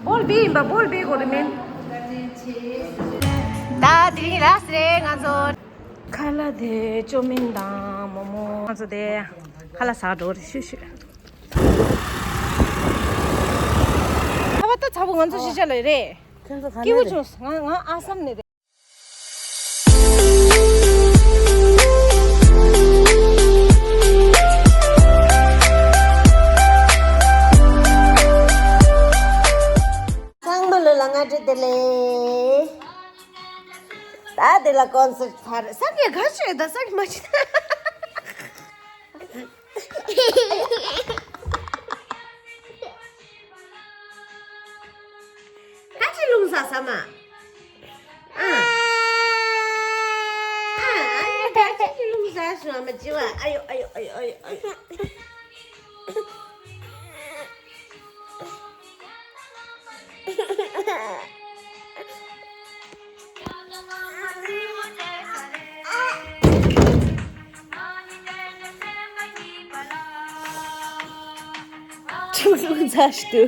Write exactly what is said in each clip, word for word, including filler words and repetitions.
བོལ་བི་ཡིན་པ། བོལ་བི་གོ་རེ་མིན། ད་དེ་རིང་ལ་སེ་ང་ཚོ་ཁ་ལག་དེ་ཅོ་མིན་དང་མོ་མོ། ང་ཚོ་དེ་ཁ་ལག་ཟ་འགྲོ་རེ་ཤུ་ཤུ། ཁ་བ་ད་ཚ་བོ་ང་ཚོ་ཤི་ཆ་ལ་རེད། ཁྱོད་ཚོ་ག་ནས་སྐྱིད་པོ་རེད། བྱུང་། ང་ང་ཨ་སམ་ནས་རེད། ཚང་མ་ལོ་ལ་སྔ་དྲོ་བདེ་ལེགས། ད་དེ་ལ་ཀོན་སར་ཚར། སང་ཉིན་ག་ཚོད་ད་སང་ཉིན་མ་ཕྱིན། ད་ཅི་རླུང་ཟ་ས་མ། ཨ། ཨ། ད་ཅི་རླུང་ཟ་སོང་མ་ཅི་བ། ཨ་ཡོ་ཨ་ཡོ་ཨ་ཡོ་ཨ་ཡོ་ཨ་ཡོ། ཀྲུག་རླུང་ཚ་ཞིག་ཏུ།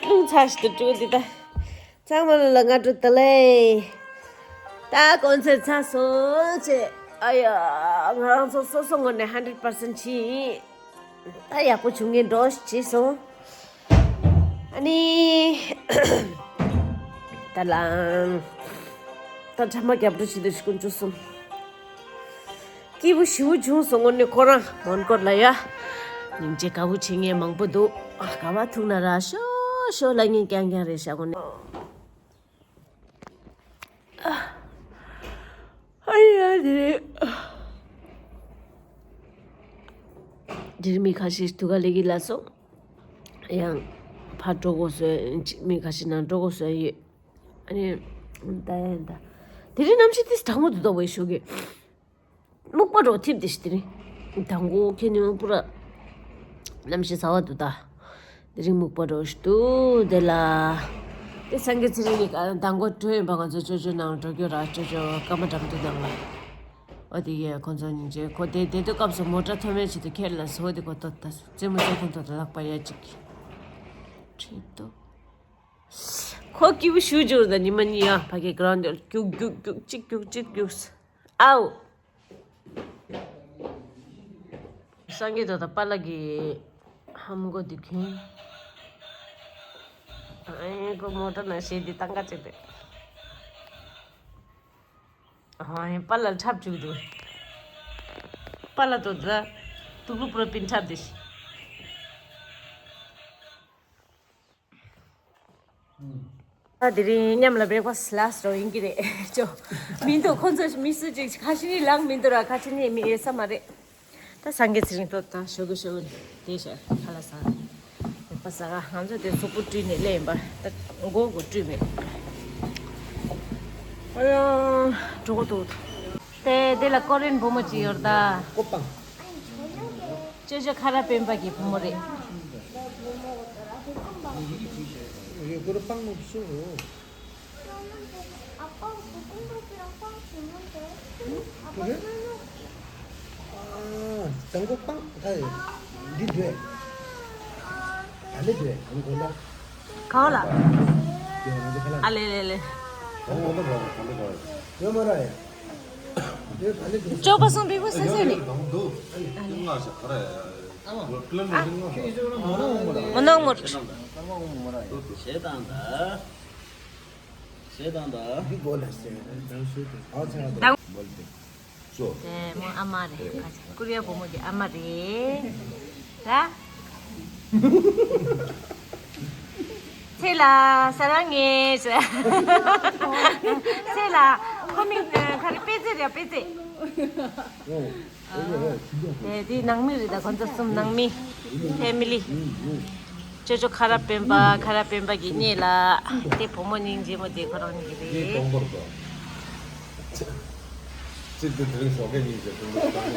རླུང་ཚ་ཞིག་ཏུ་ཀྲུག་འདི་ད། ཚང་མ་ལ་སྔ་དྲོ་བདེ་ལེགས། ད་ཀོན་སར་ཚར་སོང་བྱས། ཨ་ཡ། ང་རང་ཚོ་སོ་སོ་ངོས་ནས་ཧན་ཌེཌ་པར་སེན་ཊི་བྱས་ཡིན། ད་ཡག་པོ་བྱུང་ངེས་འགྲོ་བྱས་སོང་། ཨ་ནི། ད་ལང་། ད་ཕྲ་མ་རྒྱབ་འགྲོ་བྱེད་དུ་ཤི་ཀུན་བཅུ་གསུམ། སྐྱིད་པོ་ཞེ་པོ་བྱུང་སོང་། དངོས་གནས་ཁོ་རང་མོན་གྷོ་ལ་ཡ། སྙིང་རྗེ་དགའ་པོ་བྱེད་མཁན་མང་པོ་འདུག། ཨ། ག་བ་ཐུག་ན་ར་ཤོ་ཤོ་ལ་ཉིན་རྐྱང་རྐྱང་རེད་ཤག་དངོས་གནས། ཨ་ཡ་དེ་རེད། འདིར་མི་ཁ་ཤས་དུ་ག་ལེ་གི་ལ་སོང་། ཡང་ཕར་འགྲོ་དགོས་སོ། མི་ཁ་ཤས་ནང་འགྲོ་དགོས་སོ་ཡོད། ཨ་ནི། ད་ཡ་ད། དེ་རིང་གནམ་གཤིས་ཏིས་གྲང་མོ་འདུག་ད་བའི་ཤོག་གི། སྨུག་པ་རོ་ཐིབས་ཏེ་ཤི་དེ་རིང་། དང་པོ་ཁྱེད་ནི་པུ་ར། གནམ་གཤིས་ཚ་བ་འདུག་ད། དེ་རིང་སྨུག་པ་རོ་ཞིག་འདུག་དེ་ལ། དེ་སངས་རྒྱས་ཚེ་རིང་ནི་དང་པོ་འགྲོ་ཡིན་པ། ང་ཚོ་ཅོ་ཅོ་ནང་འགྲོ་རྒྱུ་ར། ཅོ་ཅོ་སྐར་མ་འགྲམ་དུ་ནང་ལ། འོ་དེ་ཡས་ཁོ་ཚོ་སྙིང་རྗེ། ཁོ་དེ་དེ་དུས་སྐབས་སུ་མོ་ཊ་ཐོན་མེད་ཆེད་དུ་ཁྱེར་ལ་སོ་དེ་ཁོ་ཏོ་ད་རྩེད་མོ་རྩེ་ཁོ་ཏོ་ད་ལག་པ་ཡ་གཅིག་ཁྲིད་དོ། ཁོ་སྐྱིད་པོ་ཞུ་རྒྱུ་ད་ཉི་མ་གཉིས་ཡ་ཕ་གི་གྷི་རའུན་ཌི་རྒྱུག་རྒྱུག་རྒྱུག་གཅིག་རྒྱུག་གཅིག་རྒྱུག། ཨའོ། སངས་རྒྱས་དོ་དང་པཱ་ལགས་ཀྱི་ཧམ་གོ་འདི་ཁྱོད། ཨེ་ཁོ་མོ་ཊ་ནང་བཞིན་འདི་ཏང་ཀ་བྱེད་དེ། ཨེ་པཱ་ལགས་འཁྲབ་བཅུག་འདུག། པཱ་ལགས་དོ་ད་དུག་ལུ་པུ་ར་པིན་འཁྲབ་དེ་ཤི། ད་དེ་རིང་མཉམ་ལ་བྷེ་རེག་ཕ་སི་ལ་སི་རོ་ཡིན་གྱི་རེད་ཅོ། མི་འདུག་ཁོ་ཚོ་མི་སུ་ཅིག་ཁ་ཤི་ནི་ལངས་མི་འདུག་ར། ཁ་ཤི་ནི་མི་ཡོད་ས་མ་རེད། ད་སངས་རྒྱས་ཚེ་རིང་ཏོ་ད་ཞོ་གི་ཞོ་གི་དེ་ཤ་ཁ་ལ་ས་རེད་པ་ས་ག་ང་ཚོ་དེ་སོག་པོ་བཀྲུས་ནས་སླེབས་ཡིན་པ། ད་མགོ་གོ་བཀྲུས་མེད། ཨ་ཡ། གྲོགས་འདུག། དེ་དེ་ལ་ཀོ་རེན་བུ་མོ་ཅིག་ཡོད་ད། ཀོ་པང་། ཅོ་ཅོ་ཁ་ར་སྤེན་པ་གི་བུ་མོ་རེད། ཀོ་ར་པང་མོ་སུ་རོ། དང་པོ་པང་ད་འདི་འདོད། ད་ནི་འདོད་ད་ནི་དགོན་པ། ག་བ་ལ། ཨ་ལེ་ལེ་ལེ། ད་ནི་དགོན་པ་ག་བ་ད་ནི་ག་བ་ཡོད་མ་ར་ཡ། ཅོ་པ་སོང་བི་བོ་སེ་སེ་ནི། མོ་ནང་མོ། ཞེས་དང་ད། ཞེས་དང་ད། འདི་གོ་ལ་ཟེར་ནས་དང་ཤོད་དེ་ཨ་ཚ་ན་དང་མོལ་ཏེ། ཅོ། དེ་མོ་ཨ་མ་རེད། ཀོ་རི་ཡ་བུ་མོ་གི་ཨ་མ་རེད། ད། ཚེ་ལ་ས་ར་ངེས། ཚེ་ལ་ཁོ་མིང་ག་རེ་པེ་ཙེ་རེད་པེ་ཙེ། དེ་དེ་ནང་མི་རེད་ད། ཁོ་ཚོ་གསུམ་ནང་མི། ཕེ་མི་ལི། ཅོ་ཅོ་ཁ་ར་སྤེན་པ་ཁ་ར་སྤེན་པ་གི་གཉེན་ལ། དེ་བུ་མོ་སྙིང་རྗེ་མོ་དེ་ཁོ་རང་གཉིས་ཀྱི་རེད། ཚིག་དེ་དེ་རིང་ཞོགས་ཀས་ཉིན་ཞིག་དུང་དུ་བཏང་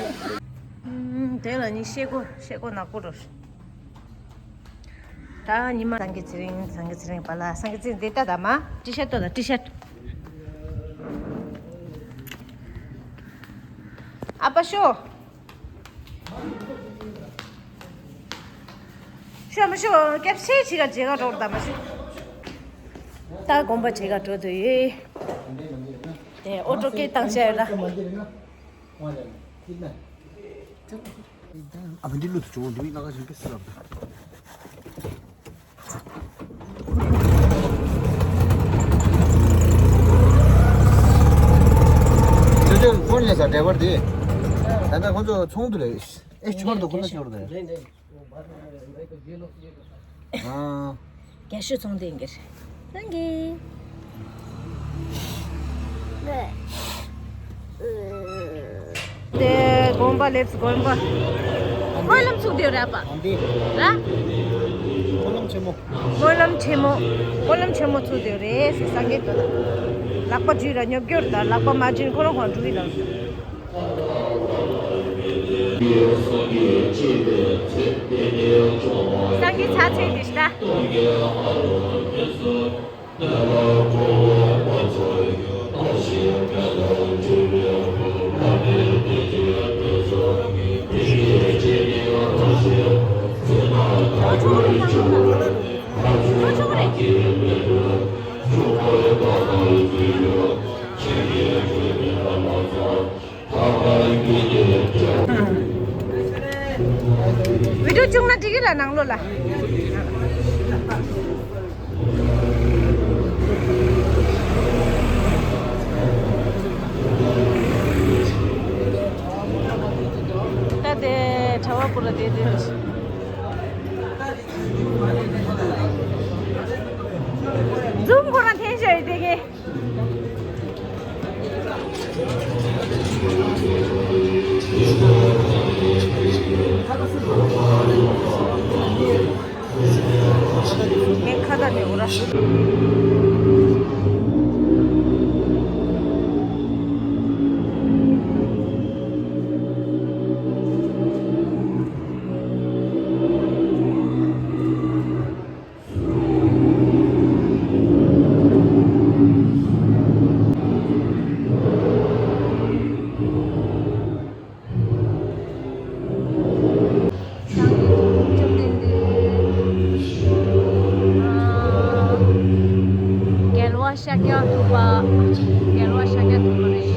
ནས། དེ་ལ་ནི་ཤེལ་སྒོ་ཤེལ་སྒོ་ནག་པོ་རུ། ད་ཉི་མ་སངས་རྒྱས་ཚེ་རིང་སངས་རྒྱས་ཚེ་རིང་པ་ལ་སངས་རྒྱས་ཚེ་རིང་དེ་ལྟ་ད་མ་ཏི་ཤར་ཏོ་ད་ཏི་ཤར། ཨ་པ་ཤོ། ཤོ་མ་ཤོ་སྐྱབས་སེ་ཆི་ག་ཇེ་ག་རོག་ད་མ་ཤོ། ད་དགོན་པ་ཆེ་ག་འགྲོ་འདོད་ཡོད། དེ་ཨོ་ཊོ་སྐད་བཏང་བྱས་ལ། ཨ་མ་འདི་ལུད་བྱུང་འདི་མིག་ལྔ་ཁ་ཞིག་སྐད་སུ་ལབ་ད། ཁྱོད་ཚོས་ཧྥོན་ལས་ས་ཌ་རའི་བར་དེ། ད་ལྟ་ཁོ་ཚོ་ཚོགས་འདུ་རེད། ཨེ་ཆོར་དུ་ཁོ་ན་ཆོར་དུ། ཨ། རྒྱ་ཤོད་ཚོང་དོན་གྱི་རེད། ཐེང་གི། དེ་དགོན་པ་སླེབས་དགོན་པ། སྨོན་ལམ་ཚུགས་དེ་རེད་པ། ཨ་འདི། ར། སྨོན་ལམ་ཆེན་མོ། སྨོན་ལམ་ཆེན་མོ། སྨོན་ལམ་ཆེན་མོ་ཚུགས་དེ་རེད་ཟེར་སངས་རྒྱས་དོན། ལག་པ་འཇུས་ར་ཉོབ་སྐྱོར་དང་ལག་པ་མ་འཇུས་ཁོ་རང་ཁོང་འགྲོ་གི་དང་། སངས་རྒྱས་ཕྱག་འཚལ་གྱི་ཤ། བི་ཌིའོ་བྱུང་ན་འགྲིག་གི་ར་ནང་ལོགས་ལ། ད་དེ་གྲྭ་པ་པོ་ར་དེ་དེ་རེད། ཛུམ་ཁོ་རང་འཐེན་བཞག་ཡོད་དེ་གི། ངས་ཁ་བཏགས་ནས་འོ་ར། རྒྱལ་བ་ཤཱཀྱ་ཐུབ་པ། རྒྱལ་བ་ཤཱཀྱ་ཐུབ་པ་རེད།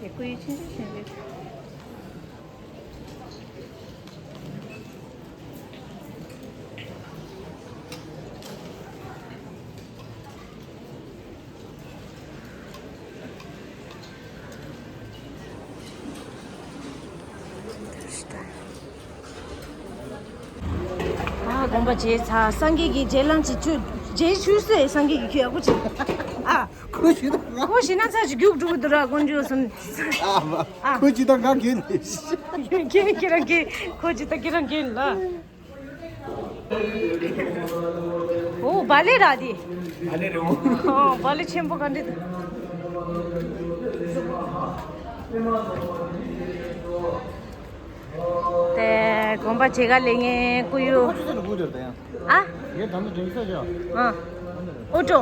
དེ་སྐུ་ཡི་ཆུང་ཆུང་ཆུང་ཆུང་། ཨ། དགོངས་པ་བཞེས་ཚར། སངས་རྒྱས་ཀྱི་རྗེས་ལངས་ཀྱི་ཆུ། རྗེས་ཆུ་སེ་སངས་རྒྱས་ཀྱི་ཁྱུ་ཡག་པོ་བྱེད། ཨ། ཁོ་ཞིག་དང་ང་། ཁོ་ཞིག་ན་ཚ་ཞིག་རྒྱུགས་འགྲོ་གི་འདུག་ར་དཀོན་མཆོག་གསུམ། ཨ་མ། ཨ། ཁོ་ཅི་དང་ང་གིན། ཁྱེད་ཁྱེད་རང་གིན། ཁོ་ཅི་དང་ཁྱེད་རང་གིན་ལ། ཨོ་བ་ལེ་ར་དེ། བ་ལེ་རེད་འོ། ཨོ་བ་ལེ་ཆེན་པོ་ག་འདྲ་འདུག་དེ་དགོན་པ་བྱེད་ག་ལེ་ངའི་སྐུ་ཡུ། ཨ། ཨ། ཨོ་ཏོ།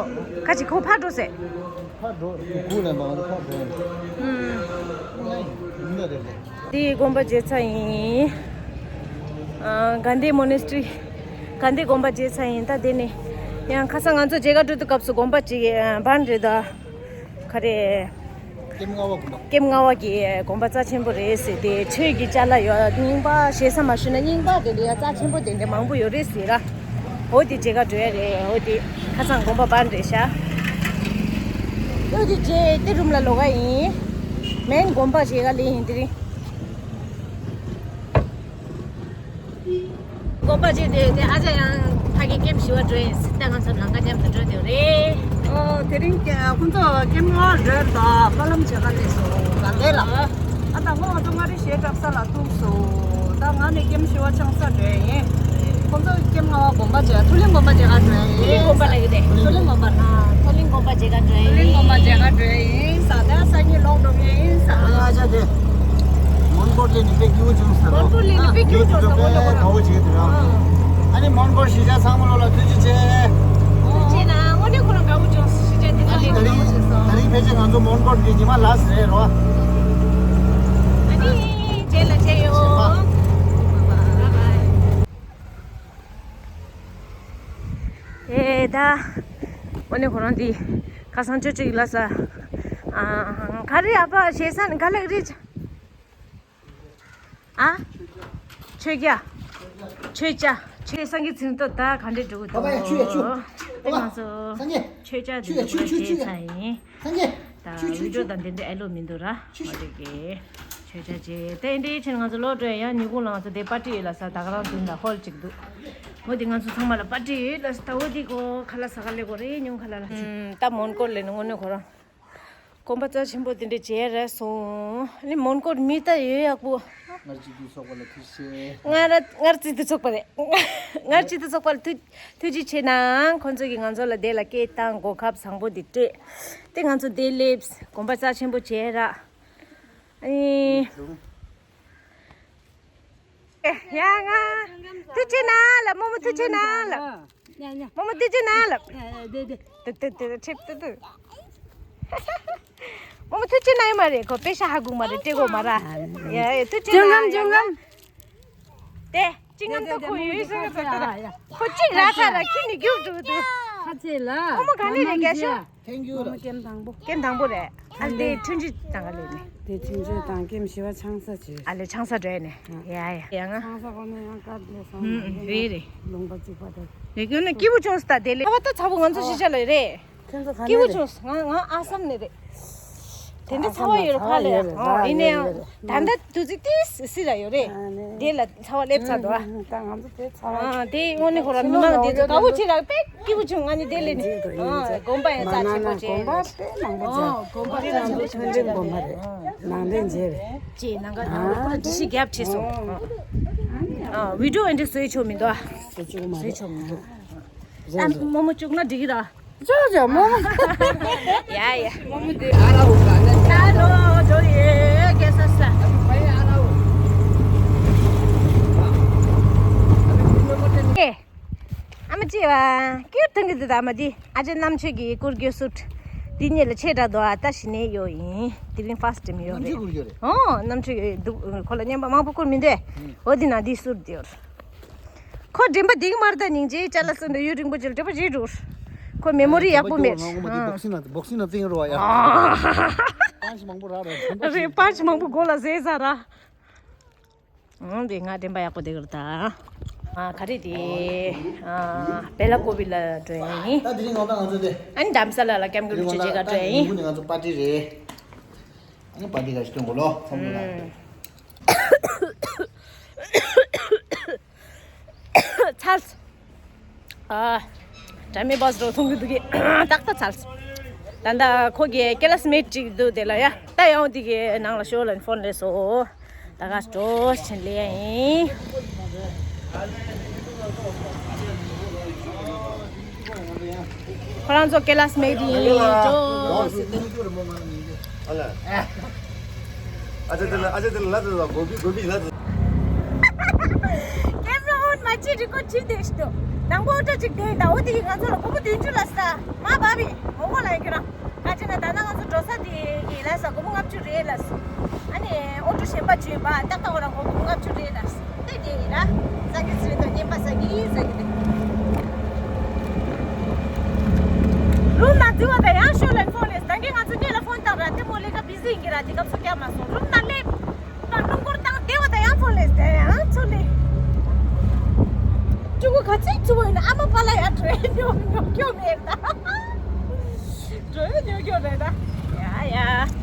ཁ་ཅིག་ཁོ་ཕར་འགྲོ་ཟེར། ཕར་འགྲོ། གུ་ལ་མ་ཕར་འགྲོ། ཨུམ། ཡིན་ན་རེད་ལེ། དེ་དགོན་པ་བྱེད་ས་ཡིན། ཨ། གྷན་དྷི་མོ་ནེ་སི་ཊི་རི། གྷན་དྷི་དགོན་པ་བྱེད་ས་ཡིན། ད་དེ་ནས་ཡང་ཁ་སང་ང་ཚོ་མཇལ་ཁ་གྲོལ་དུས་སྐབས་སུ་དགོན་པ་ཅིག་བན་རེད་ད། ག་རེ། ཀེམ་ལྔ་པ་དགོན་པ། ཀེམ་ལྔ་པ་གི་དགོན་པ་རྩ་ཆེན་པོ་རེད་ཟེར་ཏེ། ཆོས་ཀྱི་ཅ་ལག་ཡོད། རྙིང་པ་ཞེ་ས་མ་ཞུས་ན་རྙིང་པ་དེ་འདྲ་ཡ་རྩ་ཆེན་པོ་དེ་འདྲ་མང་པོ་ཡོད་རེད་ཟེར་ར། འོ་དེ་མཇལ་ཁ་འགྲོ་ཡ་རེད། འོ་དེ་ཁ་སང་དགོན་པ་བན་རེད་ཤག་འོ་དེ་མཇལ་ཏེ་རུམ་ལ་ལོག་ག་ཡིན། མེན་དགོན་པ་མཇལ་ག་ལེ་ཡིན་དེ་རིང་། དགོན་པ་ཅིག་དེ་དེ་ཨ་ཅག་ཡང་ཕ་གི་ཀེམ་བཞི་པ་འགྲོ་ཡིན་ཟེར་ཏེ་ང་ཚོ་ལམ་ཁ་མཉམ་དུ་འགྲོ་དེ་རེད། ཨོ་དེ་རིང་ཁོང་ཚོ་ཀེམ་ལྔ་པ་འགྲོ་ཡ་རེད་ད། སྨོན་ལམ་བྱེད་ག་སླེབས་སོང་། དགའ་ལྡན་ལ། ཨ་ད་ཁོང་ང་ཚོ་མངའ་རིས་གཞིས་ཆགས་ས་ལ་ཐུག་སོང་། ད་ང་ནི་ཀེམ་བཞི་པ་ཆང་ས་འགྲོ་ཡ་ཡིན། ཁོང་ཚོ་ཀེམ་ལྔ་པ་དགོན་པ་བྱེད། མཐོ་གླིང་དགོན་པ་བྱེད་ག་འགྲོ་ཡ་ཡིན། མཐོ་གླིང་དགོན་པ་ལ་ཡོད་དེ། མཐོ་གླིང་དགོན་པ། ཨ། མཐོ་གླིང་དགོན་པ་བྱེད་ག་འགྲོ་ཡ་ཡིན། མཐོ་གླིང་དགོན་པ་བྱེད་ག་འགྲོ་ཡ་ཡིན་ས། ད་སང་ཉིན་ལོག་འགྲོ་གི་ཡིན་ས། ཨ་ཅག་དེ། མོན་གྷོ་སླེབས་ནས་དཔེ་སྐྱིད་པོ་བྱུང་ས་རེད། མོན་གྷོ་སླེབས་ནས་དཔེ་སྐྱིད་པོ་བྱུང་ས་རེད། དཔེ་དགའ་པོ་བྱེད་ཀྱི་འདུག་ར། ཨ་ནི་མོན་གྷོ་གཞིས་ཆགས་ཚང་མ་ལོ་ལ་ཐུགས་རྗེ་ཆེ། ཐུགས་རྗེ་ཆེ་གནང་། དངོས་གནས་ཁོ་རང་དགའ་པོ་བྱུང་། གཞིས་ཆགས་འདི་ལ་སླེབས། ད་རིང་ད་རིང་ཕལ་ཆེར་ང་ཚོ་མོན་གྷོ་གི་ཉི་མ་ལ་སི་རེད་རོ། ཨ་ནི་རྗེས་ལ་མཇལ་ཡོང་། བཱའི་བཱའི། ཨེ་ད། དངོས་གནས་ཁོ་རང་འདི་ཁ་སང་ཅོ་ཅོ་གི་ལ་ས། ཨ། ག་རེ་ཨ་ཕ་ཞེ་ས་ནི་ག་ལེགས་རེད། ཨ། ཆོས་རྒྱལ། ཆོས་རྒྱལ། ཆོས་སངས་རྒྱས་ཚིག་ཏོ་ད་ག་འདྲས་འགྲོ་གི་འདུག་ཨ་ཕ་ཡ་ཆོས་ཡ་ཆོས། དེ་ང་ཚོ་སངས་རྒྱས། ཆོས་རྒྱལ་ཆོས་ཡ་འདི་ཆོས་ཆོས་ཆོས་ཆོས་ཡ། ཚ་ཡིན། སངས་རྒྱས། ད་ཆོས་ཆོས་བི་ཌིའོ་ཆོས། དང་དེ་འདྲས་ཨེ་ལོ་མི་འདུག་ར། ཆོས་ཆོས། འོ་དེ་གི། ཆོས་རྒྱལ་ཅེ་དེ་འདྲས་ཕྱིན་ང་ཚོ་ལོག་འགྲོ་ཡ། ཡང་ཉིན་གུང་ལ་ང་ཚོ་དེ་པར་ཊི་ཡོད་ལ་ས། ད་ག་རང་དུས་ད་ཧོལ་གཅིག་འདུག་འོ་དེ་ང་ཚོ་ཚང་མ་ལ་པར་ཊི་ཡོད་ལ་ས། ད་འོ་དེ་གོ་ཁ་ལག་ཟ་ག་ལེ་གོ་རེ་ཉུང་ཁ་ལག་ལ། ཨུམ། ད་མོན་གྷོ་ལ་ནི་དངོས་གནས་ཁོ་རང་། དགོན་པ་རྩ་ཆེན་པོ་དེ་འདྲ་མཇལ་རག་སོང་། ཨ་ནི་མོན་གྷོར་མི་ད་ཡོད་ཡག་པོ། སྔར་སྤྱི་འཐུས་ཚོགས་པ་ལ་ཐུགས་རྗེ་ཆེ། སྔར་སྔར་སྤྱི་འཐུས་ཚོགས་པ་རེད། སྔར་སྤྱི་འཐུས་ཚོགས་པ་ལ་ཐུགས་ཐུགས་རྗེ་ཆེ་གནང་། ཁོང་ཚོ་གིས་ང་ཚོ་ལ་དེ་ལ་སྐད་བཏང་། གོ་སྐབས་བཟང་པོ་འདི་སྤྲད་དེ་ང་ཚོ་དེ་སླེབས། དགོན་པ་རྩ་ཆེན་པོ་མཇལ་རག་ཨ་ནི། ཡ་ང་། ཐུགས་རྗེ་གནང་ལ། རྨོ་མོ་ཐུགས་རྗེ་གནང་ལ། རྨོ་མོ་ཐུགས་རྗེ་གནང་ལ། ཏུ་ཏུ་ཏུ་ཏུ་ཁྲིད་ཏུ་ཏུ། རྨོ་མོ་ཐུགས་རྗེ་གནང་ཡོད་མ་རེད། ཁོ་པེ་ཤ་ཧ་གོ་མ་རེད། སྤྲད་གོ་མ་ར། ཡ་ཡ་ཐུགས་རྗེ་གནང་། ཏེ་ཅི་ང་ཏོ་ཁོ་ཡོད་ཟེར་ན་ད་ད་ཁོ་གཅིག་ར་ཁ་ར་ཁྱི་ནི་རྒྱུག་འགྲོ་འདུག་ཁ་ཆེ་ལ། རྨོ་མོ་ག་ནས་རེད་རྒྱ་ཤོག Thank you ལ། ཀེམ་དང་པོ། ཀེམ་དང་པོ་རེད། ཨ་ལས་འཕྲིན་བཅོལ་དང་ག་ལས་ནས། དེ་འཕྲིན་བཅོལ་དང་ཀེམ་བཞི་པ་ཆང་ས་བྱོས། ཨ་ལས་ཆང་ས་འགྲོ་ཡ་ནས། ཡ་ཡ་ཡ་ང་། ཆང་ས་གོ་ནས་ཡང་སྐབས་ལས་སོང་། ཧུམ་རེད་རེད། ལུང་པ་གཅིག་པ་དེ། རེད་ཀྱང་ན་སྐྱིད་པོ་བྱུང་སོང་ད་དེ་ལས། ཨ་བ་ད་ཚ་བོ་ང་ཚོ་ཨ་ཤི་ཤ་ལ་རེད། ཁྱོད་ཚོ་ག་ནས་རེད། སྐྱིད་པོ་བྱུང་སོང་། ང་ང་ཨ་སམ་ནས་རེད། དེ་འདྲ་ཚ་བ་ཡོད་རེད་ཕ་ལས། ཨ་ཡིན་ན་ཡང་ད་ལྟ་དུས་ཚོད་ཏིས་སི་ར་ཡོད་རེད། དེ་ལ་ཚ་བ་སླེབས་ཚར་འདུག་ཨ། ད་ང་ཚོ་དེ་ཚ་བ། ཨ་དེ་དངོས་གནས་ཁོ་རང་མི་མང་དེ་ཚོ་དགའ་བོ་བྱེད་ར་དཔེ་སྐྱིད་པོ་བྱུང་། ང་ནི་དེ་ལས་ནི། ཨ་དགོན་པ་ཡང་རྩ་ཆེན་པོ་བྱས། དགོན་པ་དཔེ་མང་པོ་བྱས། ཨ་དགོན་པ་དེ་ནང་དུ་ཆོས་འབྲེལ་དགོན་པ་རེད། ནང་ལས་མཇལ་རེད། ཅེས་ནང་ག་ནང་ལོགས་ཁོ་ལ་འདྲི་ཤེས་རྒྱབ་བྱས་སོང་། ཨ་བི་ཌིའོ་འདི་བཟོས་ཆོག་མི་འདུག་ཨ། བཟོས་ཆོག་མ་རེད། བཟོས་ཆོག་མི་འདུག་ཨ་རྨོ་མོ་བཅུག་ན་འགྲིག་གི་ར། ཅོ་ཅོ་རྨོ་མོ། ཡ་ཡ། རྨོ་མོ་དེ་ཨ་ར་འུ་ག་ནས། ཨ་རོ་ཇོ་ཡེ་ཀེ་ས་ས། ཨ་ར་འུ། ཨེ། ཨ་མ་ཅེ་བ། ཀྱུར་ཐུང་གི་འདི་ད་མ་འདི། ཨ་ཅེ་རྣམ་དཔྱོད་ཀྱི་སྐུར་གྱོ་སུཊ། འདི་གཉིས་ལ་ཆེ་དྲག་འདུག་ཨ། ད་ཞི་ནས་ཡོད་ཡིན། དེ་རིང་ཕར་སི་ཊེམ་ཡོད་རེད། རྣམ་དཔྱོད་སྐུར་གྱོ་རེད། ཨོ་རྣམ་དཔྱོད་ཡོད་འདུག་ཁོ་ལ་རྔན་པ་མང་པོ་བསྐུར་མི་འདུག་ཨེ། འོ་འདི་ན་འདི་སུཊ་འདི་ཡོད། ཁོ་དྲན་པ་འདི་གི་མར་ད་སྙིང་རྗེ་ཅ་ལག་སོན་འདྲ་ཡུན་རིང་པོ་ཅིག་ལ་དྲན་པ་བརྗེད་འགྲོ། ཁོ་མེ་མོ་རི་ཡག་པོ་མེད། ང་ངོ་མ་འདི་བོག་སིང་ན་བོག་སིང་ན་བཙིང་རོ་ཡ། པན་ཆི་མང་པོ་རག་རེད། རེད་པན་ཆི་མང་པོ་མགོ་ལ་ཟས་ས་ར། ཨང་དེ་ང་དྲན་པ་ཡག་པོ་དེ་གར་ད། ཨ་ག་རེ་དེ། ཨ་བེ་ལ་ཀོ་བི་ལ་འགྲོ་ཡ་ཡིན། ད་དེ་རིང་ང་དང་ང་ཚོ་དེ། ཨ་ནི་དྷ་རམ་ས་ལ་ལ་ཀེམ་ཀྱི་ཆུ་ཆེ་ག་འགྲོ་ཡ་ཡིན། ང་ཚོ་པར་ཊི་རེད། ཨ་ནི་པར་ཊི་ག་ཞིག་སྟོན་དགོས་ལོ་བསམ་གྱི་ལ། ཚར། ཨ། དྲ་མའི་བཱས་རོ་མཐོང་གི་འདུག་གི། ཏག་ཏག་ཚར། ད་ལྟ་ཁོ་གི་ཀེ་ལ་སི་མེ་ཊི་ཅིག་འདུག་དེ་ལ་ཡ། ད་ཡང་དེ་གི་ནང་ལ་ཤོག་ལབ་ནས་ཕོན་སླེབས་སོང་། ད་ག་འགྲོ་ཕྱིན་ལས་ཡིན། ཁོ་རང་ཚོ་ཀེ་ལ་སི་མེ་ཊི་ཡིན་འགྲོ་ཟེར་དུས། ཨ་ཅེ་དེ་ལ་ཨ་ཅེ་དེ་ལ་ལ་དེ་ལ་གོ་བི་གོ་བི་ལ་དེ། ཀེམ་ར་ཨོན་མ་བྱེད་རི་ཀོཌ་བྱེད་དེ་ཤི་དོ། དང་པོ་ཨོ་ཊོ་ཅིག་དེ་ད་འོ་དེ་ང་ཚོ་ལ་སྒོར་མོ་བདུན་ཅུ་ལ་ས་མ་བབ་བི་ངོ་གོ་ལ་ཡིན་ཁྱོད་རང་། ག་ཅེ་ན་ད་ནང་ང་ཚོ་འགྲོ་ས་དེ་ཡིན་ལ་ས་སྒོར་མོ་ལྔ་བཅུ་རེད་ལ་ས། ཨ་ནི་ཨོ་ཊོ་གཞན་པ་བྱོས་པ་ཏག་ཏག་ཁོ་རང་སྒོར་མོ་ལྔ་བཅུ་རེད་ལ་ས། དེ་དེ་ཡིན་ལ། ས་གི་ཚི་རེད་དོ་ཉན་པ་ས་གི་ས་གི་དེ། རུམ་ནང་འཛུལ་བ་དང་ཡང་ཤོ་ལ་ཕོན་ལས་ད་གིན་ང་ཚོ་གཉིས་ལ་ཕོན་བཏང་ར་དེ་མོ་ལས་ཀ་བི་ཟི་ཡིན་གི་ར་དེ་སྐབས་སུ་བསྐྱར་མ་སོང་རུམ་ནང་སླེབས། ད་རླུང་འཁོར་བཏང་བསྡད་པ་དང་ཡང་ཕོན་ལས་དེ་ཡང་ཚུར་ལས། ཕྲུ་གུ་ག་ཚོད་ཚུར་བ་ཡིན་ན་ཨ་མ་པཱ་ལགས་ཡར་འགྲོ་ཡ་ཉོ་ཉོ་སྐྱོ་མེད་ད། འགྲོ་ཡ་ཉོ་སྐྱོ་རེད་ད། ཡ་ཡ།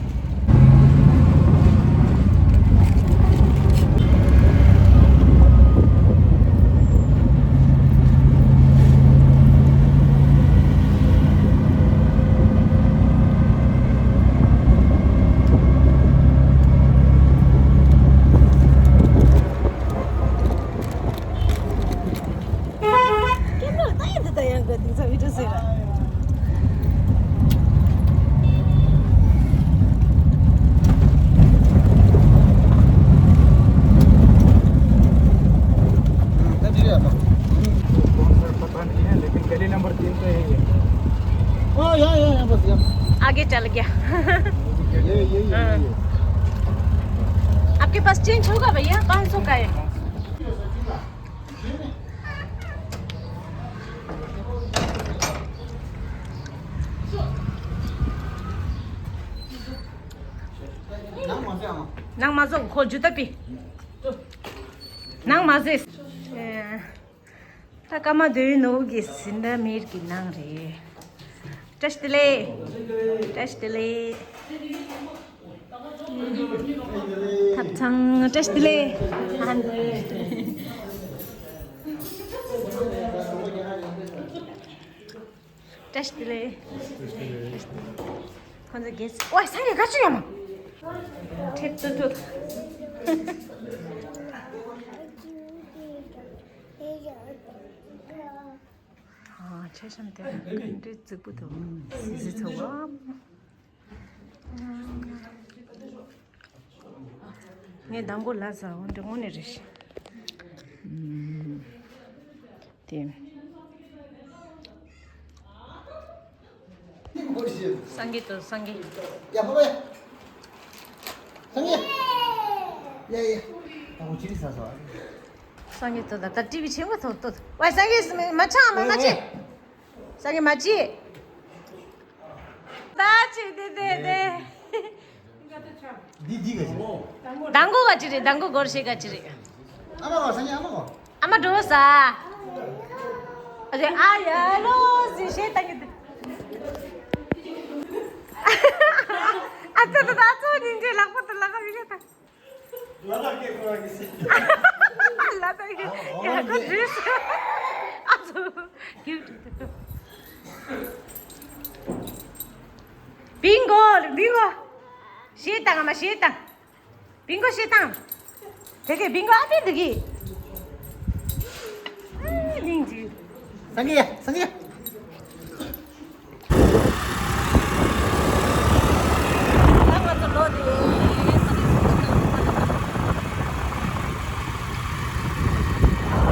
ཀེམ་ར་ལྟ་ཡ་འདི་ལྟ་ཡ་འགའ་དེང་སང་བི་ཌིའོ་ཟེར་ར། पता नहीं है, लेकिन गली नंबर तीन तो यही है। हाँ, यहाँ, यहाँ, यहाँ, बस यहाँ। आगे चल गया। ये, ये, ये, ये, हाँ। ये। आपके पास चेंज होगा भैया? पाँच सौ का है। ནང་མ་ཟེར་ཨ་མ། ནང་མ་ཟེར་ཁོ་ཇུ་ཏ་པི། ནང་མ་ཟེར། ད་ཀ་མ་དོའི་ནོ་གི་སིན་ད་མེར་གི་ནང་རེད། བཀྲ་ཤིས་བདེ་ལེགས། བཀྲ་ཤིས་བདེ་ལེགས། ཐབ་ཚང་བཀྲ་ཤིས་བདེ་ལེགས། བཀྲ་ཤིས་བདེ་ལེགས། ཁོང་ཚོ་གེ་སི། ཨོའི་སང་ཉིན་ག་ཅི་ཡོད་མ། ཁྲེབ་ཏུ་ཏུ། ཨ་ཆེ་ཤམ་དེ་ག་འདྲའི་རྫིག་པོ་འདུག་སི་སི་ཚོ་བ། ངས་མདང་དགོང་ལ་ཟ་འོ་འདི་དངོས་གནས་རེད་ཤི། ཨུམ། དེ། སངས་རྒྱས་དོ་སངས་རྒྱས། ཡ་ཕ་ཕ་ཡ། སངས་རྒྱས། ཡ་ཡ། ད་ཁོ་ཅི་རིགས་ཟ་སོ། སངས་རྒྱས་དོ་ད་ད་ཊི་ཝི་ཆེན་པོ་ཐོག་ཏོ། ཝའི་སངས་རྒྱས་མ་ཆག་མ་ང་ཅི། ས་གི་མ་ཅི། ད་ཅི་དེ་དེ་དེ། འདི་འདི་ག་ཅི། དང་གོ་ག་ཅི་རེད། དང་གོ་སྒོར་ཤེས་ག་ཅི་རེད། ཨ་མ་གོ་ས་ཉི་ཨ་མ་གོ། ཨ་མ་འགྲོ་ས། ཨ་ཅེ་ཨ་ཡ་ལོ་ཟི་ཤེས་ད་གི། ཨ་ཙི་ད་ཨ་ཙོ་ཉིན་རྗེས་ལག་པ་དུ་ལག་པ་མི་ཤེས་ད། ལ་དྭགས་སྐད་ཁོ་རང་གིས་ཟེར། ལ་དྭགས་སྐད་ཡ་ཁོ་འདྲིས། ཨ་ཚོ། བིང་གོ་བིང་གོ། ཞེས་དང་ཨ་མ་ཞེས་དང་། བིང་གོ་ཞེས་དང་། དེ་གས་བིང་གོ་ཨ་ཕི་འདུག་གི། ཨ་ལིང་ཅི། སངས་རྒྱས་སངས་རྒྱས། ད་ང་ཚོ་ལོག་དེ།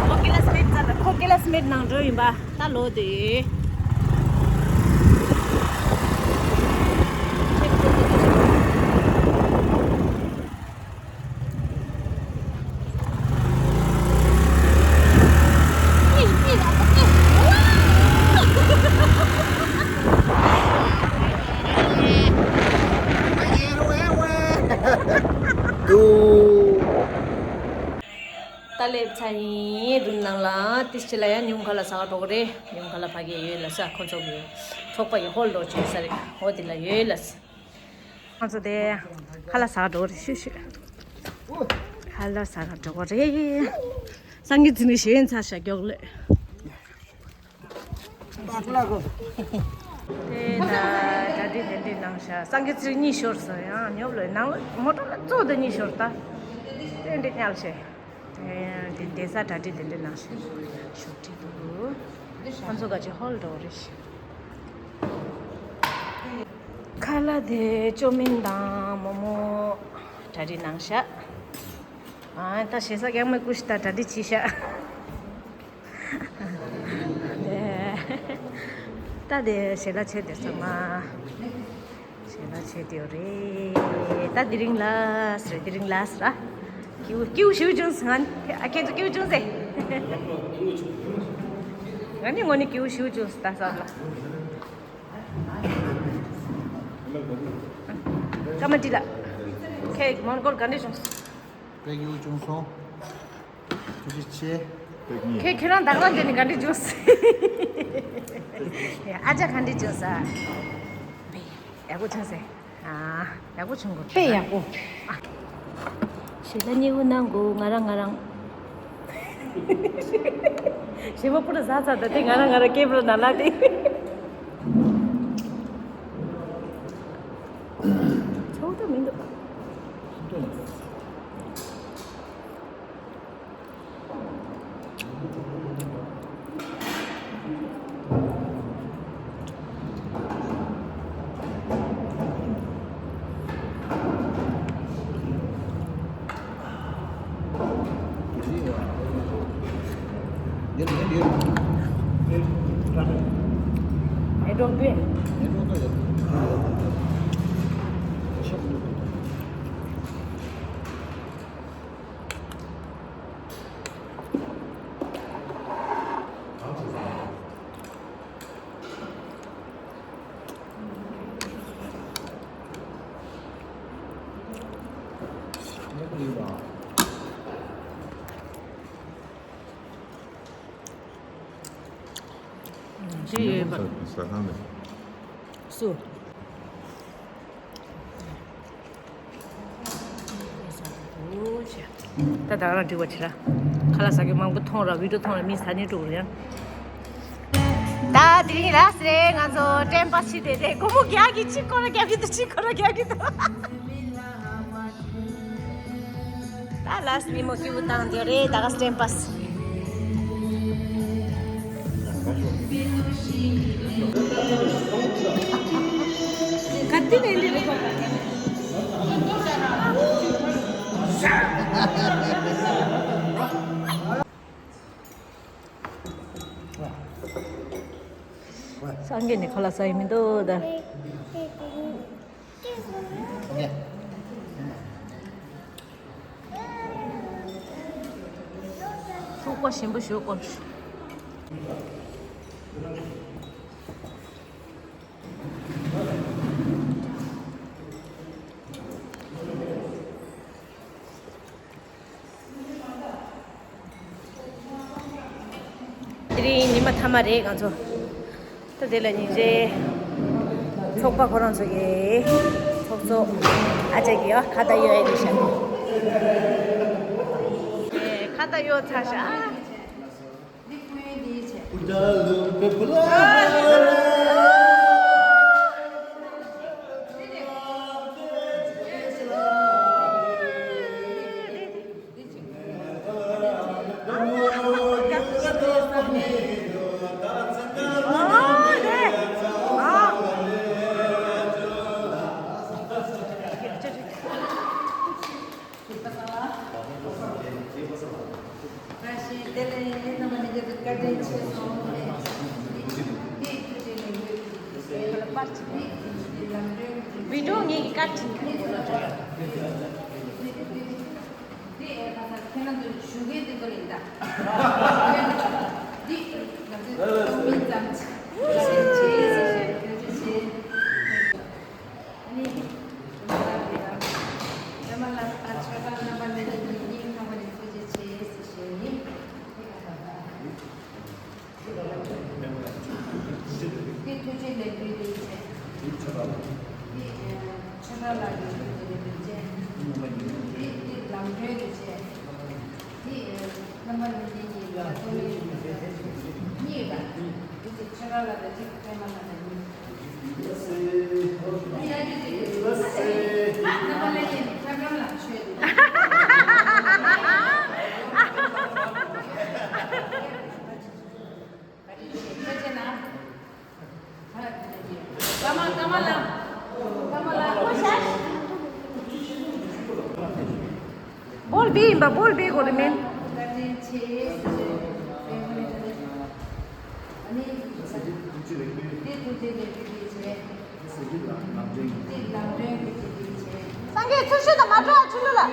ཁོ་ཀི་ལ་སི་མེད་ཙམ་ལ། ཁོ་ཀི་ལ་སི་མེད་ནང་འགྲོ་ཡིན་པ། ད་ལོག་དེ། ད་སླེབས་ཚར་ཡིན་རུམ་ནང་ལ། ཏིས་ཅི་ལ་ཡང་ཉུང་ཁ་ལ་ཟ་ག་འགྲོ་གི་རེད། ཉུང་ཁ་ལ་ཕ་གི་ཡོད་ལ་ས། ཁོ་ཚོ་གི་ཚོགས་པ་གི་ཧོལ་འགྲོ་བྱེད་ས་རེད། ཧོ་དེ་ལ་ཡོད་ལ་ས། ང་ཚོ་དེ་ཁ་ལག་ཟ་འགྲོ་རེ་ཤུ་ཤུ། ཁ་ལག་ཟ་འགྲོ་རེ། སང་གི་འཛིན་གི་ཞེན་ཚ་ཤ་མགྱོགས་ལེ། དེ་ན་གྲ་སྒྲིག་དེ་འདྲའི་ནང་བཞག་སང་གི་ཚིག་གཉིས་ཤོར་སོང་། ཡང་ཉོབ་ལོས་ནང་ལ་མོ་ཊ་ལ་གཙོ་དེ་གཉིས་ཤོར་ད། དེ་འདྲའི་ཉལ་བྱས། དེ་དེ་ས་གྲ་སྒྲིག་དེ་འདྲའི་ནང་བཞག་ཤོག་ཁྲིད་འདུག་ཁོང་ཚོ་ག་ཅིག་ཧོལ་འགྲོ་རེད། ཁ་ལག་དེ་ཅོ་མིན་དང་མོ་མོ་གྲ་སྒྲིག་ནང་བཞག་ཨ་ད་ཞེ་ས་རྐྱང་མའི་ཀུ་ཤི་ད་གྲ་སྒྲིག་བྱས་ཤག་ད་དེ་ཞལ་ལག་མཆོད་དེ་ཚང་མ་ཞལ་ལག་མཆོད་དེ་ཡོད་རེད། ད་དེ་རིང་ལ་སི་རེད། དེ་རིང་ལ་སི་ར། ཀེའུ་ཀེའུ་ཞུ་བྱུང་སི་ང་ཨ་ཁྱེད་ཚོ་ཀེའུ་བྱུང་སེ། ང་ནི་ངོ་ནི་ཀེའུ་ཞུ་བྱུང་སི་ད་ས་ལ། ཀ་མ་ཏི་ལ། ཁྱེད་མོན་གྷོལ་ག་འདྲ་བྱུང་སི། དཔེ་ཡག་བྱུང་སོང་། ཐུགས་རྗེ་ཆེ། ཁྱེད་ཁྱེད་རང་དང་རང་དེ་ནི་ག་འདྲ་བྱུང་སོང་། ཨ་ཅག་ག་འདྲ་བྱུང་སོང་། ཡག་པོ་བྱུང་སོང་། ཨ། ཡག་པོ་བྱུང་གོ། དཔེ་ཡག་པོ། ཞེ་ད་སྙེ་བོ་གནང་གོ། ང་རང་ང་རང་། ཞེ་མ་པུ་ར་ཟ་ཚ་ད་དེ་ང་རང་ང་རང་སྐེ་པུ་ར་ན་ལ་དེ། ཆོག་ད་མི་འདུག་ཅི་ཡོད་པ། ཟ་ཁང་ནས། སུ། ད་ད་རང་འགྲིག་པ་བྱེད་ར། ཁ་ལག་ཟ་མཁན་མང་པོ་མཐོང་ར། བི་ཌིའོ་མཐོང་ར། མི་ཟ་ནི་འགྲོ་རེད་ཡང་། ད་དེ་རིང་ར་སི་རེད། ང་ཚོ་ཊེམ་པ་སི་བྱེད་དེ་རེད། སྒོར་མོ་རྒྱག་གི་གཅིག་ཁོ་ར་རྒྱག་གི་འདུག་གཅིག་ཁོ་ར་རྒྱག་གི་འདུག་ད་ལ་སི་ཉིན་མོ་སྐྱིད་པོ་བཏང་དེ་རེད། ད་ག་སི་ཊེམ་པ་སི། སངས་རྒྱས་ནས་ཁ་ལག་ཟ་ཡི་མི་འདུག་ད། ཚོགས་པ་ཞིམ་པོ་ཞོག་གོ། དེ་རིང་ཉི་མ་མཐའ་མ་རེད་ང་ཚོ། ད་དེ་ལ་ཉིན་རེ་ཚོགས་པ་ཁོ་རང་ཚོ་གི་ཚོགས་གཙོ་ཨ་ཅག་གིས་ཡ་ཁ་བརྡ་གཡོག་ཡ་རེད་ཤག་ཁ་བརྡ་གཡོག་ཚར་ཤག་བཀྲ་ཤིས་བདེ་ལེགས། རྣམ་པ་གཉིས་ཀྱི་བཀའ་དྲིན་ཆེ་སོང་། འདི་ཐུགས་རྗེ་ལེགས་འབུལ་གྱི་ལམ་སྟོན་གྱི་བི་ཌིའོ་ངེད་ཀྱི་བཀའ་དྲིན་འདི་ཁྱེད་རང་ཚོ་ཞུ་མཁན་འདི་ཚོ་ཡིན་ད། འདི་ང་ཚོའི་གཏོང་མིན་ཙམ་བཀའ་དྲིན་ཆེ་ཟེར་ཞུ་རྒྱུ་བྱས། ནི། ཀྲེ་མ་ལ་ཨ་ཆོས་གྲགས་རྣམ་པ་གཉིས་ཀྱི་སྙིང་ཐག་པ་ནས་ཐུགས་རྗེ་ཆེ་ཞེས་ཞུ་ཡིན། འདི་ཐུགས་རྗེ་ལེགས་འབུལ་ཡིན་ཟེར། འདི་ཆོས་གྲགས་ལགས་ཀྱི་ཐུགས་རྗེ་ལེགས་འབུལ་བྱས། འདི་འདི་ལམ་སྟོན་གྱི་བྱས། འདི་རྣམ་པ་གཉིས་ཀྱི་ལ་གཏོང་མིན་གཉིས་ལ། འདི་ཆོས་གྲགས་ལགས་དང་གཅིག་ཀྲེ་མ་ལགས་དང་གཉིས། བོལ་བི་ཡིན་པ། བོལ་བི་གོ་རེ་མིན། སངས་རྒྱས་ཚུལ་ཤུལ་དུ་མ་འགྲོ་ཆུ་ལུ་ལ།